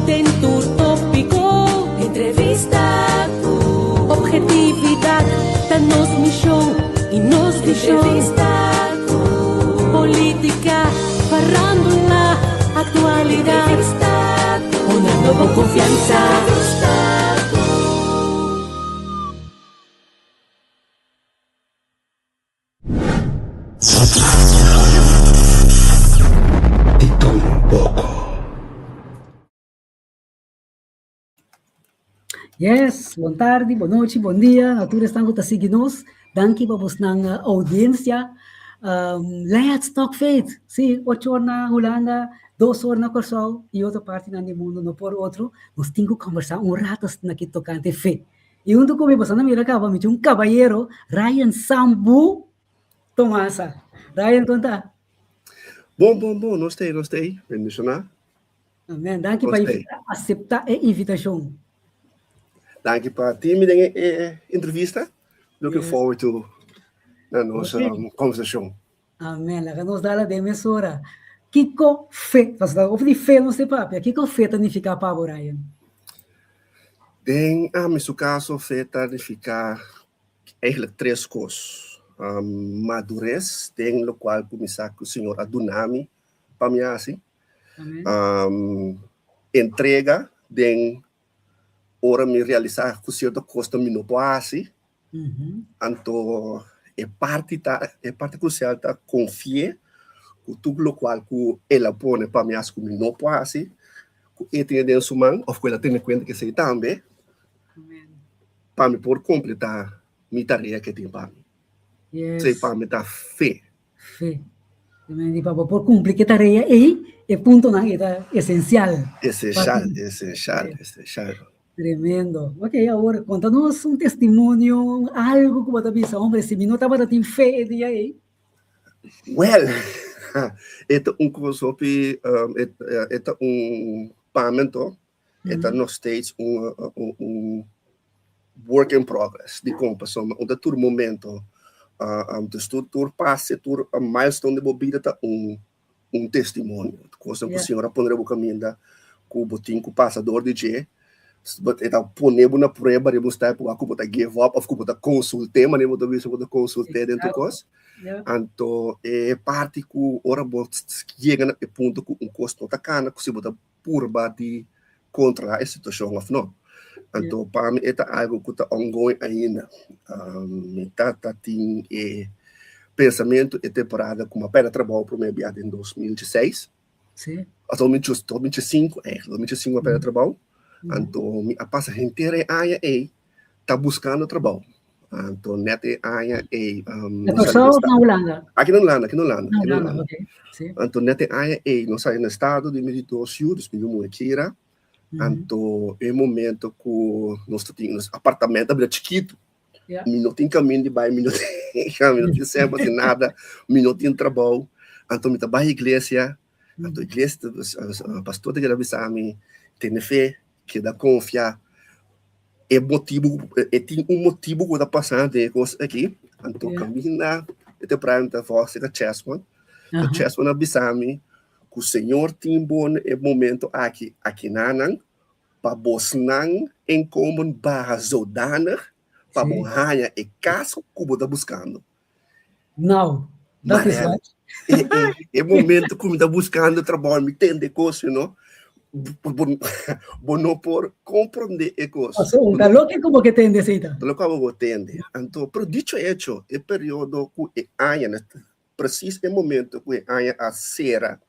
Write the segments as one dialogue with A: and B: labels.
A: Den tur tópiko, entrevista ku ophetividat ta nos mishon i nos vishon. Entrevista ku polítika, farándula, aktualidat. Entrevista ku Honrando bo konfiansa. Entrevista ku.
B: Di todo un poco.
C: Yes, bon tardi, bon nochi, bon dia na tur esnan ku ta sigui nos. Danki pa bosnan oudiensia. Let's talk faith! Sí, ocho or na Hulanda, dos or na Kòrsou i otro partinan di mundu no por otro. Nos tin ku kòmbersá un rato asina aki tokante fe. I huntu ku mi boso a mira kaba mi tin un kabayero, Ryan Sambu Tomasa. Ryan, kon ta?
B: Bon, bon, bon, nos ta ei, nos ta ei. Bendishoná.
C: Amen. Danki pa aseptá e invitashon.
B: Danki pa tin mi den e entrevista. Looking forward to na nos konversashon.
C: Amen. Laga nos dal den mesora. Kiko fe, pasobra over di fe nos te papia, kiko fe ta nifiká pa bo, Ryan?
B: Den ami su kaso fe ta nifiká eigenlijk tres kos. Madures den lokual ku mi sa ku Señor a duna mi pa mi hasi. Entrega den ora mi realisá ku sierto kosnan mi no por hasi. Anto e parti ta e parti krusial ta konfi'é ku tur lokual ku el a pone pa mi hasi ku mi no por hasi, ku e tene den su man òf ku el a tene kuenta ku esei tambe pa mi por kompletá mi tarea ku e tin pa mi. Esei pa mi ta fe.
C: Fe. I pa bo por kumpli ku e tarea ei, e puntonan ei ta esensial.
B: Esensial, esensial, esensial.
C: Tremendo. Ok, awor konta nos un testimonio, algu ku bo ta bisa, hombre, si mi no tabata tin fe e dia ei.
B: Well, e ta un kos hopi, e ta un pamento, e ta nog steeds un un work in progress. Dikon? Pasobra un ta tur momento, dus tur tur pase, tur milestone di bo bida ta un un testimonio, kosnan ku Señor a pone riba bo kaminda ku bo tin ku pasa dor di dje, but e ta pone bo na prueba riba un step ku bo ta give up òf ku bo ta konsult'é, manera bo ta bisa bo ta konsult'é den tur kos. Anto e parti ku ora bo yega na e punto ku un kos no ta kana ku si bo ta purba di kontrolá e situashon òf no. Anto pa mi e ta algu ku ta ongoing ainda. Mi tata tin e pensamentu e temporada ku mi a pèrdè trabou promé bia den 2016. Òf 2005 eigenlijk, 2005 mi a pèrdè trabou. Anto mi a pasa henter e aña ei ta buskando trabou. Anto nèt e aña ei
C: Na Kòrsou òf na Hulanda?
B: Aki na Hulanda, aki na Hulanda, aki na Hulanda. Anto nèt e aña ei nos sali na estado di mi di dos yu, dus mi yu muhé Kira. Anto e momento ku nos ta tin nos apartamento a bira chikitu. Mi no tin kaminda di bai, mi no tin mi no tin sèn pa hasi nada, mi no tin trabou. Anto mi ta bai iglesia, anto iglesia pastor ta keda bisa mi, tene fe, keda konfia. E motibu, e tin un motibu ku ta pasando den e kos aki. Anto kaminda e temporada mi ta vòs serka Chesman, Chesman a bisa mi ku Señor tin bo na e momento aki akinanan pa bosnan inkomen baha zodanig pa bo haña e kas ku bo ta buskando.
C: Nou, dat is wat.
B: E momento ku mi ta buskando trabou mi tende kos, you know, bo no por komprondé e kos.
C: Pasobra un ta loke ku bo ke tende esei ta.
B: Ta loke bo tende. Anto, pero dicho hecho, e periodo ku e aña, precies e momento ku e aña a sera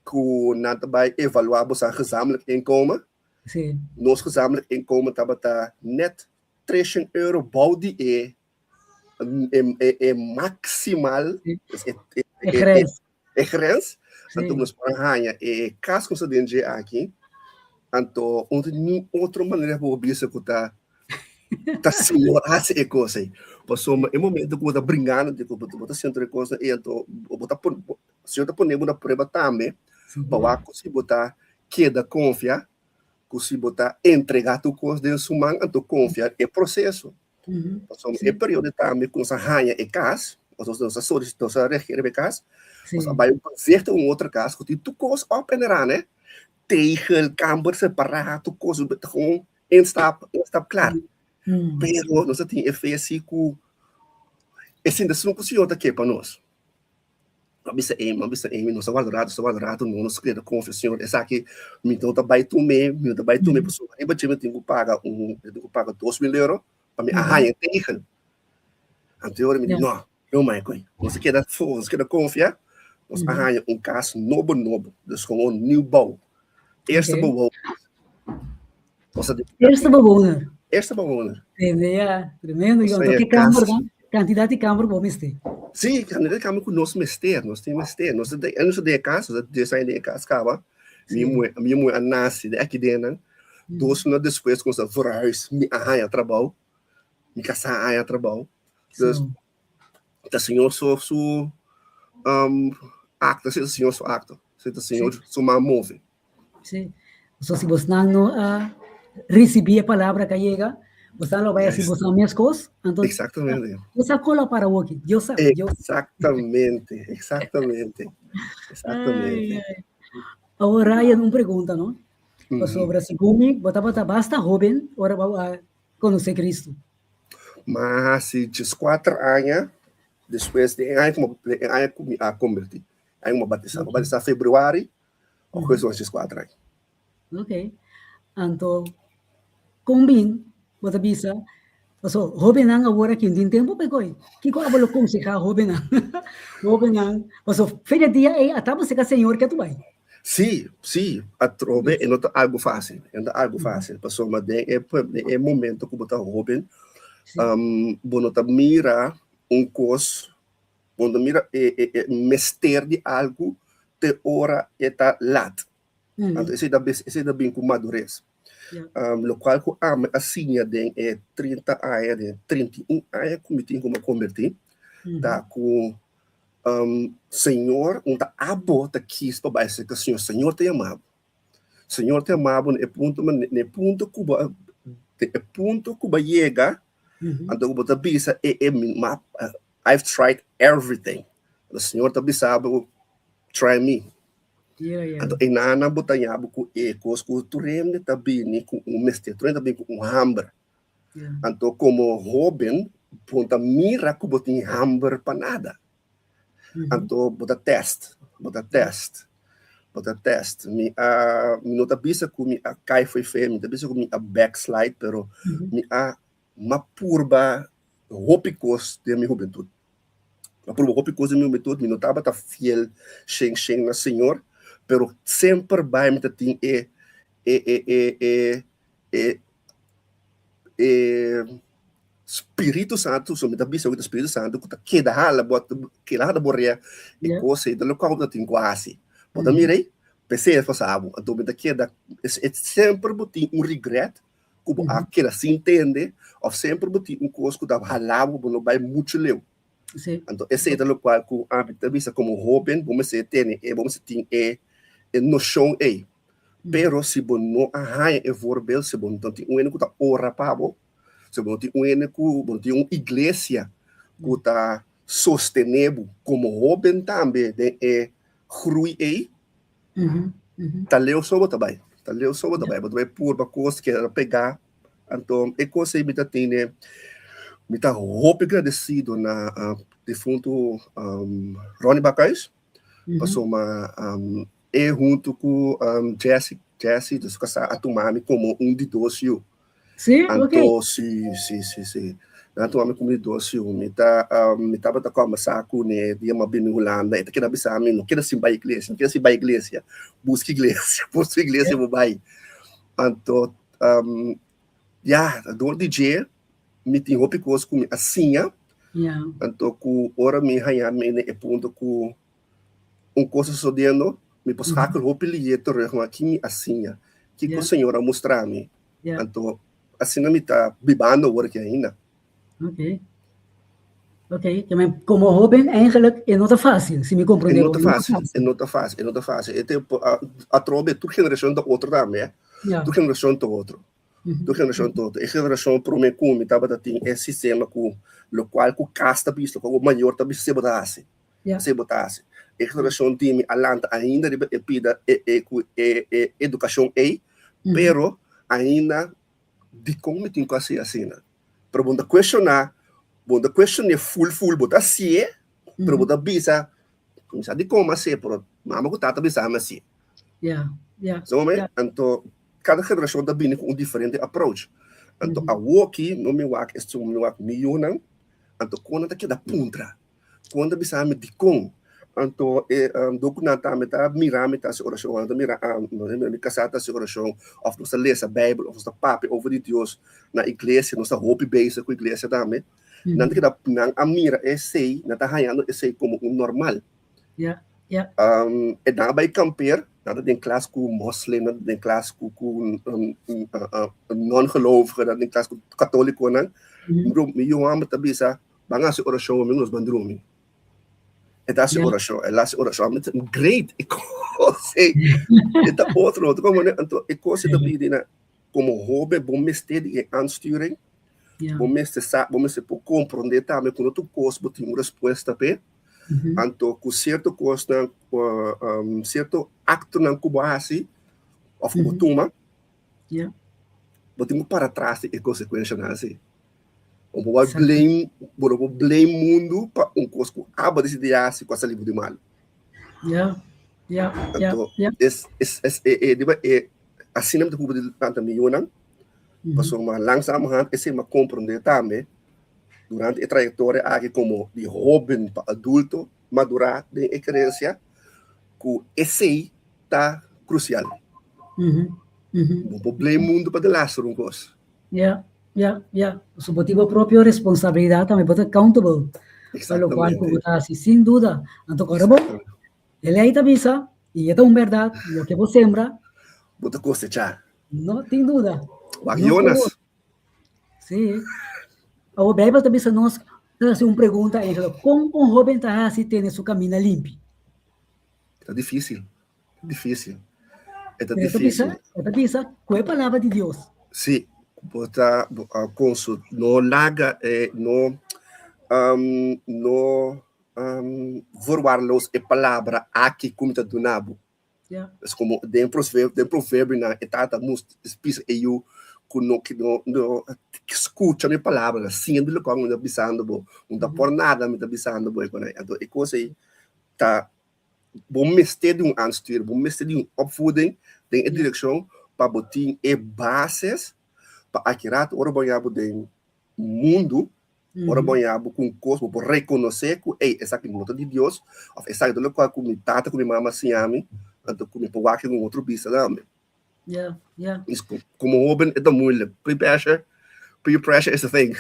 B: ku nan ta bai evaluá boso gezamenlijk inkomen, nos gezamenlijk inkomen tabata net 300 euro bou di e e maximal,
C: e grens.
B: E grens. Anto nos por a haña e kas ku nos ta den dje aki, anto no tin niun otro manera pa bo bisa ku ta ta Señor hasi e kos ei. Pasobra e momento ku bo ta bringando ku bo ta sinti e kosnan ei anto bo ta pone Señor ta pone bo na prueba tambe pa wak ku si bo ta keda konfia ku si bo ta entrega tur kos den su man anto konfia e proseso. Pasobra e periodo tambe ku nos a haña e kas, nos a solisitá, nos a regier e kas, nos a bai un proyekto un otro kas ku tin tur kos op en rane. Tegel, kamber separá, tur kos, ta gewoon instap, instap klar. Pero nos a tin e fe si ku e sinta esun ku Señor ta ke pa nos. Mi a bisa Amy, mi a bisa Amy, nos a warda rato, nos a warda rato, no nos keda konfia Señor, esaki mi no ta bai tum'é, mi no ta bai tum'é pasobra riba dje mi tin ku paga un, mi tin ku paga 2000 euro pa mi a haña e tegel. Anto e ora mi di, no, no Michael, nos a keda, nos a keda konfia, nos a haña un kas nobo nobo, dus gewoon nieuwbouw. Eerste bewoner. Nos a di,
C: Eerste bewoner.
B: Eerste bewoner.
C: Tremendo, ja. Tremendo,
B: Nos
C: joh.
B: a
C: Anto
B: haña
C: ki kamber
B: kas.
C: dan? Kantidat di kamber bo mester?
B: Sí, kantidat di kamber ku nos mester, nos tin mester. Nos a den, nos a den e kas, nos a 10 aña den e kas kaba. Mi muhé, mi muhé a nase den aki den nan. Dos luna despues ku nos a verhuis, mi a haña trabou. Mi kasá a haña trabou. Dus, ta Señor su, su um, acto, sí, ta Señor su acto. Sí, ta Señor su man move.
C: Sí. So, si bosnan no a recibí e palabra que llega, bosnan lo vaya si bosnan mes cos, anto
B: Exactamente.
C: Dios a cola para woki. Dios sa, Dios.
B: Exactamente, exactamente. Exactamente.
C: Ay, ay. Awor Ryan, un pregunta, no? Pasobra segun mi, bo tabata basta hoben ora bo a konosé Kristu.
B: Ma hasi 14 aña despues di e aña ku e aña ku mi a kombertí, aña ku mi a batisá. Mi a batisá febrüari, augustus mi a hasi 14 aña.
C: Ok. Anto, kon bin bo ta bisa, paso hóbennan awor aki no tin tempu pa e koi. Kiko abo lo konsehá hóbennan? Hóbennan, paso fe di dia ei ata bo seka Señor ke tu bai.
B: Sí, sí, atrobe e no ta algu fásil, e no ta algu fásil, pasobra den e den e momento ku bo ta hóben, bo no ta mira un kos, bo no ta mira e e e mester di algu te ora e ta lat. Anto esei ta esei ta bin ku madures. Lokual ku ami a siña den e 30 aña, den e 31 aña ku mi tin ku mi a kombertí, ta ku Señor, un ta abo ta kis pa bai serka Señor. Señor ta yama bo. Señor ta yama bo na e punto, na e punto ku bo a, e punto ku bo a yega, anto ku bo ta bisa, e, e, mi, ma, I've tried everything. Anto Señor ta bisa bo, try me. Anto e nana bo ta yama bo ku e kos ku tur hende ta bini ku un mester, tur hende ta bini ku un hamber. Anto komo hóben bo ta mira ku bo tin hamber pa nada. Anto bo ta tèst, bo ta tèst, bo ta tèst. Mi a, mi no ta bisa ku mi a kai fo'i fe, mi ta bisa ku mi a backslide, pero mi a, m'a purba hopi kos den mi hubentut. M'a purba hopi kos den mi hubentut, mi no tabata fiel shen shen na Señor, pero semper bai mi ta tin e, e, e, e, e, e e Spiritu Santu, so mi ta bisa ku ta Spiritu Santu ku ta keda hala bo, keda hala bo rea e kos ei ta loke bo ta tin ku hasi. Bo ta mira ei, p'esei a pasa bo. Anto mi ta keda, e semper bo tin un regret ku bo a keda sin tende òf semper bo tin un kos ku ta hala bo, bo no bai muchu leu. Anto esei ta lokual ku ami ta bisa komo hóben bo mester tene e, bo mester tin e noshon ei. Pero si bo no a haña e voorbeeld, si bo no tin un hende ku ta ora pa bo, si bo no tin un hende ku, bo no tin un iglesia ku ta sostené bo komo hóben tambe den e groei ei, ta leu so bo ta bai, ta leu so bo ta bai. Bo ta bai purba kos keda pegá. Anto e kos ei mi ta tene, mi ta hopi gradesido na difuntu Ronnie Bakhuis, pasobra E huntu ku Jesse, Jesse, dus kasá a tuma mi komo un di dos yu.
C: Sí,
B: Anto,
C: ok.
B: sí, sí, sí, sí. Nan a tuma mi komo di dos yu. Mi ta, mi tabata kòmbersá kuné dia mi a bini Hulanda. E ta keda bisa mi, no keda sin bai iglesia, no keda sin bai iglesia. Buska iglesia, buska iglesia bo bai. Anto, ya, dor di dje mi tin hopi kos ku mi a siña. Anto ku ora mi haña mi na e punto ku un kos ta sosodiendo, mi por schakel hopi liye terug, ma ki mi a siña, kiko Señor a mustra mi. Anto asina mi ta bibando awor aki ainda.
C: Ok. Ok, komo hoben eigenlijk e no ta fácil, si mi comprende
B: E no ta fácil, e no ta fácil, e no ta fácil. E tempo, atrobe tur generashon ta otro tambe, eh. Tur generashon ta otro. Tur generashon ta otro. E generashon prome ku mi tabata tin e sistema ku lokual ku kas ta bisa, lokual ku mayor ta bisa, esei bo ta hasi. Esei bo ta hasi. E generashon di mi a lanta ainda riba e pida e e ku e e edukashon ei, pero ainda dikon mi tin ku hasi asina? Pero bo no ta kuestioná, bo no ta kuestion'é ful ful, bo ta hasié, pero bo ta bisa, mi sa dikon mi hasié, pero mama ku tata bisa mi hasié. So mi, anto kada generashon ta bini ku un diferente approach. Anto awoki no mi wak esun, mi wak mi yunan, anto kon nan ta keda puntra. Kon ta bisa mi dikon? Anto e dokunan tambe ta mira mi ta hasi orashon, nan ta mira ami, nan ta mira mi kasá ta hasi orashon, òf nos ta lesa Beibel, òf nos ta papia over di Dios na iglesia, nos ta hopi bezig ku iglesia tambe. Nan ta keda, nan a mira esei, nan ta hañando esei komo un normal. E nan a bai kampeer, nan ta den klas ku moslim, nan ta den klas ku non-gelovigen, nan ta den klas ku katólikonan. Mi yu hòmber ta bisa, Ban hasi orashon mi nos ban drumi. E ta hasi orashon, el hasi orashon. Mi ta great, e kos ei. E ta otro, otro como anto e kos ei ta bini na como hoben bo mester di e aansturing. Bo mester sa, bo mester por comprende tambe ku no tur kos bo tin un respuesta p'e. Anto ku sierto kosnan, sierto aktonan ku bo hasi òf ku bo tuma, bo tin ku para tras di e konsekuenshanan asi. Bo por bai blame, bo no por blame mundu pa un kos ku abo a disidí hasi ku a sali bo di malu. Anto, es, es, es, e, e, diba, e, asina mi ta kuba di lanta mi yunan, pasobra langzamerhand esei mi a komprondé tambe durante e trayektoria aki komo di hóben pa adulto madurá den e kerensia ku esei ta krusial. Bo por blame mundu pa delaster un kos.
C: Ja, ja, ja. So bo tin bo propio responsabilidad tambe, bo ta accountable pa locual cu bo ta haci, sin duda. Anto ora bo, e ley ta bisa, y e ta un berdad, loke bo sembra,
B: Bo ta cosecha.
C: No tin duda.
B: Wak Jonas.
C: Sí. Awor Bijbel ta bisa nos, ta haci un pregunta, Angelo, con un hoben ta haci tene su camina limpi?
B: Ta dificil. Difícil. E ta difícil.
C: E ta bisa ku e palabra di Dios.
B: Sí, bo ta konsul, no laga e no um, no um, verwaarloos e palabra aki ku mi ta duna bo.
C: Yeah.
B: Es como den proverbio, den proverbio na e tata mus bisa e yu ku no no no skucha mi palabra, siña di lokual mi ta bisando bo, no ta por nada mi ta bisando bo e konai. Anto e kos ei ta Bo mester di un aanstuur, bo mester di un opvoeding den e direkshon pa bo tin e bases pa aki rato ora bo haña bo den mundu, ora bo haña bo ku un kos bo por rekonosé ku ey esaki no ta di Dios òf esaki ta lokual ku mi tata ku mi mama a siña mi, anto ku mi por wak den un otro bista tambe. Komo hóben e ta moeilijk. Peer pressure, peer pressure is a thing.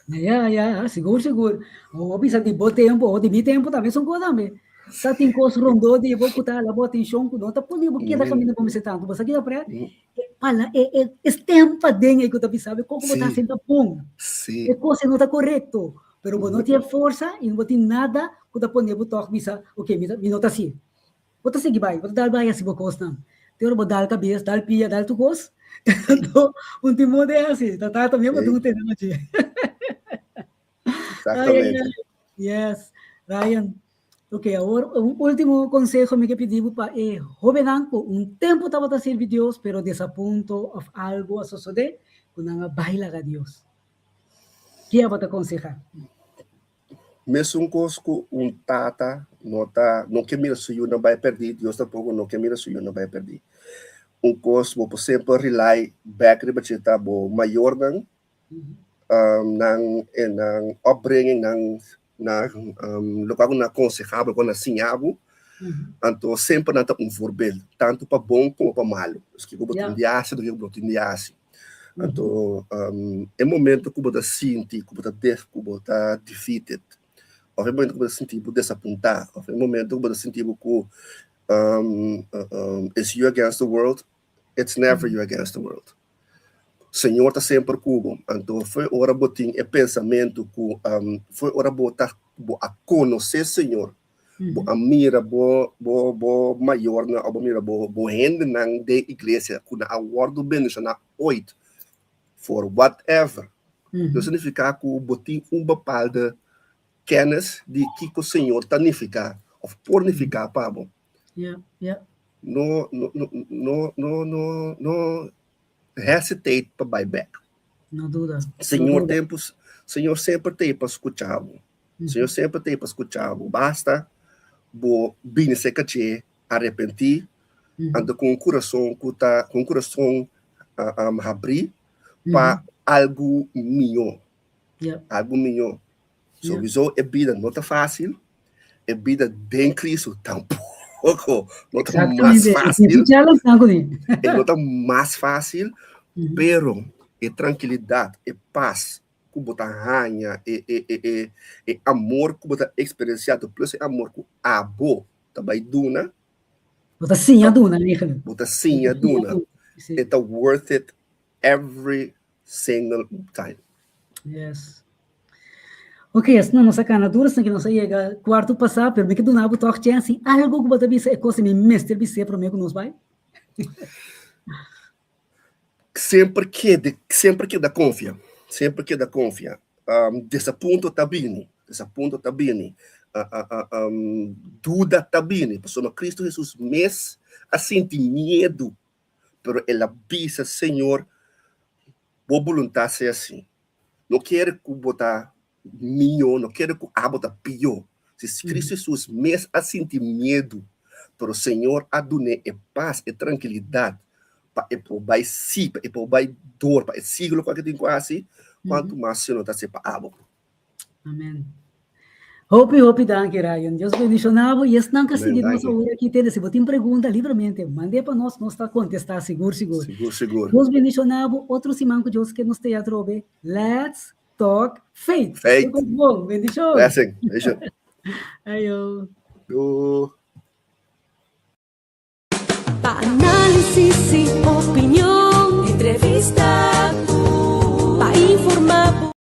C: Ja, ja, sigur, sigur. Bo bisa di bo tempo, o di mi tempo tambe son kos tambe. Sa tin kos rondó di bo ku ta hala bo atenshon ku no ta pone bo keda kaminda bo mester tantu. Bo sa keda pre e pala e e e stem paden ei ku ta bisa bo kon ku bo ta hasiendo ta bon. E kos ei no ta korekto, pero bo no tin e forsa i no bo tin nada ku ta pone bo tòg bisa, ok, mi ta mi no ta hasié. Bo ta sigui bai, bo ta dal bai hasi bo kosnan. Te ora bo dal kabes, dal pia, dal tur kos, anto un tin moda e hasi. Ta tata mi bo tin ku tene nochi.
B: Exactamente.
C: Yes, Ryan. Ok, awor un último conseho mi ke pidi bo pa e hóbennan ku un tempu tabata sirbi Dios, pero desapunto òf algu a sosodé ku nan a bai laga Dios. Ke abo ta konsehá?
B: Mesun kos ku un tata no ta no ke mira su yunan bai pèrdí, Dios tampoko no ke mira su yunan bai pèrdí. Un kos bo por semper rely bèk riba dje ta bo mayornan, nan e nan upbringing, nan nan loke ku nan a konsehá bo, loke ku nan a siña bo, anto semper nan ta un voorbeeld, tantu pa bon komo pa malu. Kiko bo tin di hasi, kiko bo no tin di hasi. Anto e momento ku bo ta sinti ku bo ta def ku bo ta defeated òf e momento ku bo ta sinti bo desapuntá òf e momento ku bo ta sinti bo ku it's you against the world, it's never you against the world. Señor ta semper ku bo. Anto fo'i ora bo tin e pensamentu ku fo'i ora bo ta bo a konosé Señor, Bo a mira bo bo bo mayornan òf bo mira bo bo hendenan den iglesia ku nan a wòrdu bendishoná oit for whatever. No signifiká ku bo tin un bepaalde kennis di kiko Señor ta nifiká òf òf por nifiká pa bo.
C: Yeah.
B: No, no, no, no, no, no, no hesitate pa bai bèk.
C: No duda.
B: Señor
C: No duda.
B: Tempu, Señor semper t'ei pa skucha bo. Señor semper t'ei pa skucha bo. Basta bo bini serka dje, arepentí, anto ku un kurason ku ta, ku un kurason habrí pa algu mihó. Algu mihó. Sowieso e bida no ta fásil, e bida den Cristo tampoko no ta mas fásil. E no ta mas fásil, pero e trankilidat, e pas ku bo ta haña, e e e e e amor ku bo ta eksperensiá, plus e amor ku abo ta bai duna.
C: Bo ta siña duna eigenlijk.
B: Bo ta siña duna. E ta worth it every single time.
C: Yes. Ok, asina nos a kana duro, asina ku nos a yega kuartu pasá, pero mi ke duna bo tòg chèns, algu ku bo ta bisa e kos mi mester bis'é promé ku nos bai?
B: Semper keda, semper keda konfia, semper keda konfia. Desapunto ta bini, desapunto ta bini, duda ta bini, pasobra Kristu Hesus mes a sinti miedu, pero el a bisa, Señor, bo boluntat sea así. No kere ku bo ta mihó, no kere ku abo ta pió. Si Kristu Hesus mes a sinti miedu, pero Señor a dun'é e pas, e trankilidat, pa e por bai sí, pa e por bai dor, pa e sigui lokual ke tin ku hasi, kuantu mas Señor ta hasi pa abo.
C: Amen. Hopi, hopi danki, Ryan. Dios bendiciona bo. Y esnan que sigui nos awor aki, tende, si bo tin pregunta, libremente, mande pa nos, nos ta contesta sigur, sigur.
B: Sigur, sigur.
C: Dios bendiciona bo. Otro siman cu Dios ke nos te atrobe. Let's talk faith.
B: Faith.
C: Bon, bendicion.
B: Blessing. Bendicion.
C: Ayo.
B: Doei.
A: Pa análisis y opinion.